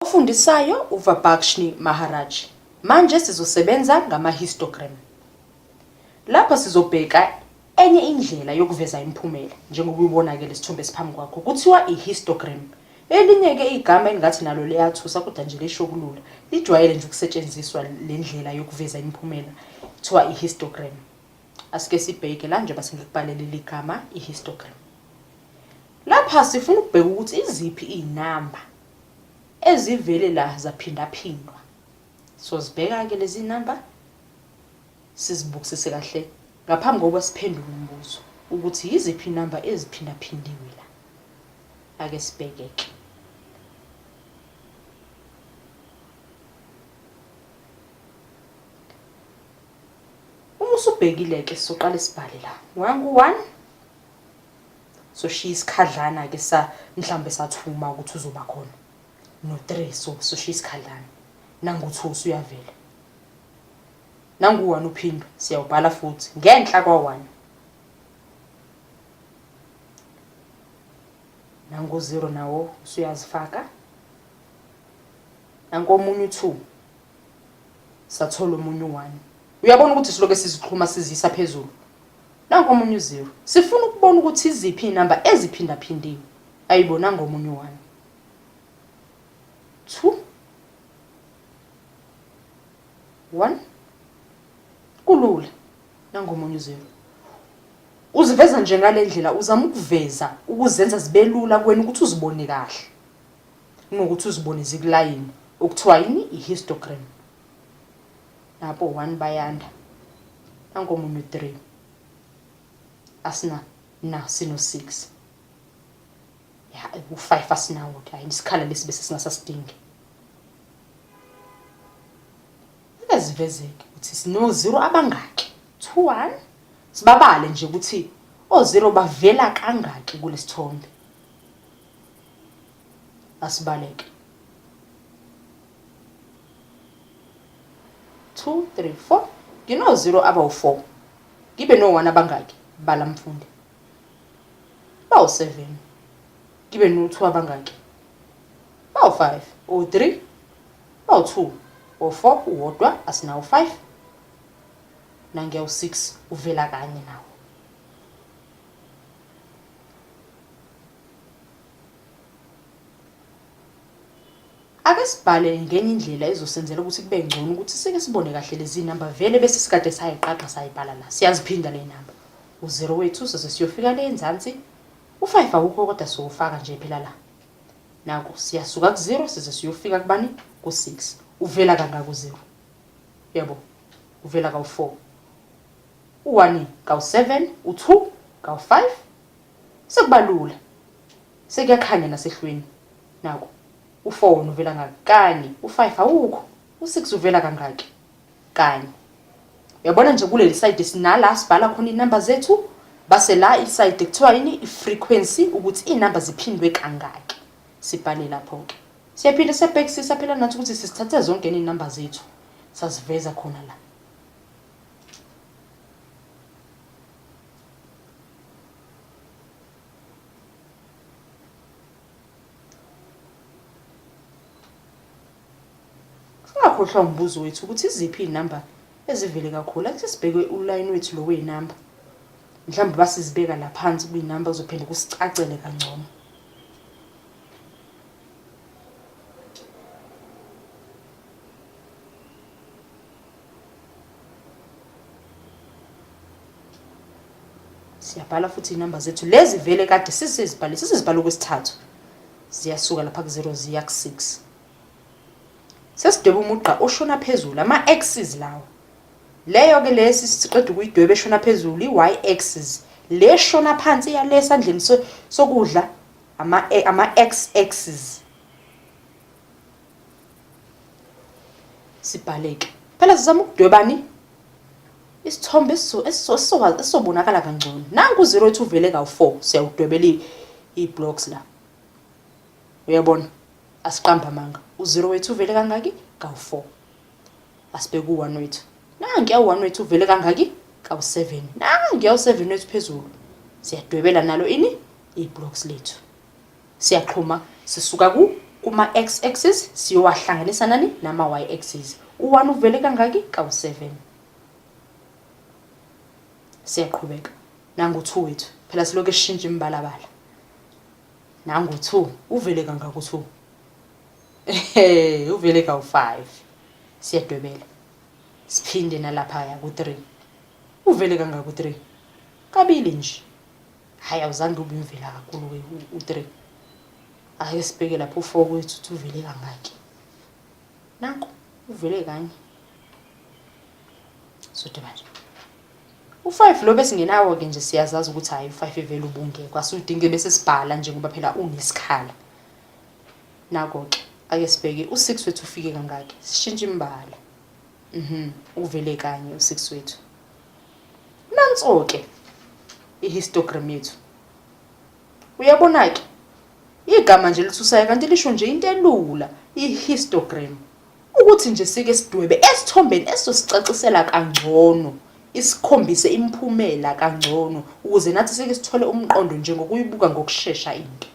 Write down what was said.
Ofundisayo uVabhakshni Maharaj. Manje sizosebenza ngama-histogram. Lapha sizobheka enye indlela yokuveza imiphumela, njengoba uyibona-ke lesithombe esiphambi kwakho. Kuthiwa i-histogram. Elinye-ke igama elingathi nalo liyathusa kodwa nje lisho kulula. Lijwayele nje ukusetshenziswa le ndlela yokuveza imiphumela. Kuthiwa i-histogram. Asike sibheke la njengoba sengikubhalelile igama i-histogram. Lapha sifuna ukubheka ukuthi iziphi iy'namba ezivele la zaphindaphindwa. Sozibheka-ke lezi namba sizibukisise kahle ngaphambi kokuba siphendule umbuzo ukuthi yiziphi inamba eziphindaphindiwe la. Ake sibheke-ke. Uma usubhekile-ke sizoqale sibhale la. 1 ku-1 soshiya isikhadlana ke sa mhlambe sathuma ukuthi uzoba khona no 3 so soshiya isikhadlana nangu 2 usuyavela nangu 1 uphindwa siyawubhala futhi ngenhla kwa 1 nangu 0 nawo usuyazifaka nanku omunye u2 sathola omunye u1 uyabona ukuthi siloke sizixhuma sizisa phezulu Nanku omunye u-zero. Sifuna ukubona ukuthi iziphi iy'namba eziphindaphindiwe. Ayibo nangu omunye u-one. Two. One. Kulula. Nangu omunye u-zero. Uziveza nje ngale ndlela uzama ukuveza ukuzenza zibe lula kuwena ukuthi uzibone kahle. Kunokuthi uzibone zikulayini okuthiwa yini i-histogram. Napo 1 bayanda. Nanko omunye u-3. Asina na sino 6. Ya u-5 asinawo ke hayi isikhala lesi bese singasasidingi. Ake zivezeke ukuthi sino 0 abangaki? 2 1. Sibabale nje ukuthi o-0 bavela kangaki kulesithombe. Asibaleke. 2 3 4 ngino-0 abawu-4 ngibe no-1 abangaki bala mfundi bawu-7 ngibe no-2 abangaki bawu-5 o-3 bawu-2 o-4 uwodwa asinawo 5 nangiya u-6 uvela kanye nawo. Ake sibhale ngenye indlela ezosenzela ukuthi kube ngcono ukuthi sike sibone kahle lezi namba vele bese sikade sayiqaqa sayibhala la. Siyaziphinda le namba. U-0 wethu size siyofika le enzansi. U-5 awukho kodwa siwufaka nje phela la. Nanku siyasuka ku-0 size siyofika kubani? Ku-6. Uvela kangaka u-0? Yebo. Uvela kawu-4. U-1 kawu-7, u-2 kawu-5. Sekuba lula. Sekuyakhanya nasehlweni. Naku. U-4 wona uvela ngaki? Kanye. U-5 awukho. U-6 uvela kangaki? Kanye. Uyabona nje kuleli side sinala sibhala khona inamba zethu base la iside kuthiwa yini i-frequency ukuthi inamba ziphindwe kangaki. Sibhale lapho ke. Siyaphinda siyabhekisisa phela nathi ukuthi sisithathe zonke inamba zethu saziveza khona la. Singakhohlwa umbuzo wethu ukuthi iziphi iy'namba ezivele kakhulu. Ake sibheke ulayini wethu lo wey'namba. Mhlawumbe basizibeka la phansi kwiy'namba kuzophinde kusicacele kangcono. Siyabhala futhi iy'namba zethu lezi vele kade sisizibhale sisizibhale okwesithathu. Ziyasuka lapha ku-0 ziya ku-6. Sesidweba umugqa oshona phezulu, ama-axes lawo. Leyo-ke lesi siqeda ukuyidweba eshona phezulu, i-y axis. Le shona phansi yale esandleni sokudla ama-x axis. Sibhaleke. Phela sizama ukudwebani isithombe esisobonakala kangcono. Nanku u-0 wethu uvele kawu-4, siyawudwebela iy'blocks la. Uyabona? Asiqambe amanga. U-0 wethu uvele kangaki? Kawu-4. Asibheke u-1 wethu. Nankuya u-1 wethu uvele kangaki? Kawu-7. Nankuya u-7 wethu phezulu. Siyadwebela nalo ini? Iy'blocks lethu. Siyaxhuma sisuka ku Kuma-x axis siyowahlanganisa nani? Nama-y axis. U-1 uvele kangaki? Kawu-7. Siyaqhubeka. Nangu 2 wethu. Phela silokhu esishintsha imibalabala. Nangu 2 uvele kangaka u-2. Uvele kawu-5. Siyadwebela. Siphinde nalaphaya ku-3. Uvele kangaka u-3. Kabili nje. Hhayi awuzange ube imvela kakhulu ke u-3. Ake sibheke lapho u-4 kwethu ukuthi uvele kangaki. Nanku uvele kanye. Sodwa manje. U-5 lo besingenawo-ke nje siyazazi ukuthi hhayi u-5 ivele ubungekho asiwudinge bese sibhala nje ngoba phela unesikhala. Nako-ke ake sibheke u-6 wethu ufike kangaki. Sishintshe imbala. Uvele kanye u-6 wethu. Nanso-ke i-histogram yethu. Uyabona-ke igama nje lithusayo kanti lisho nje into elula i-histogram. Ukuthi nje sike sidwebe esithombeni esizosicacisela kangcono, isikhombise imiphumela kangcono ukuze nathi sike sithole umqondo nje ngokuyibuka ngokushesha into.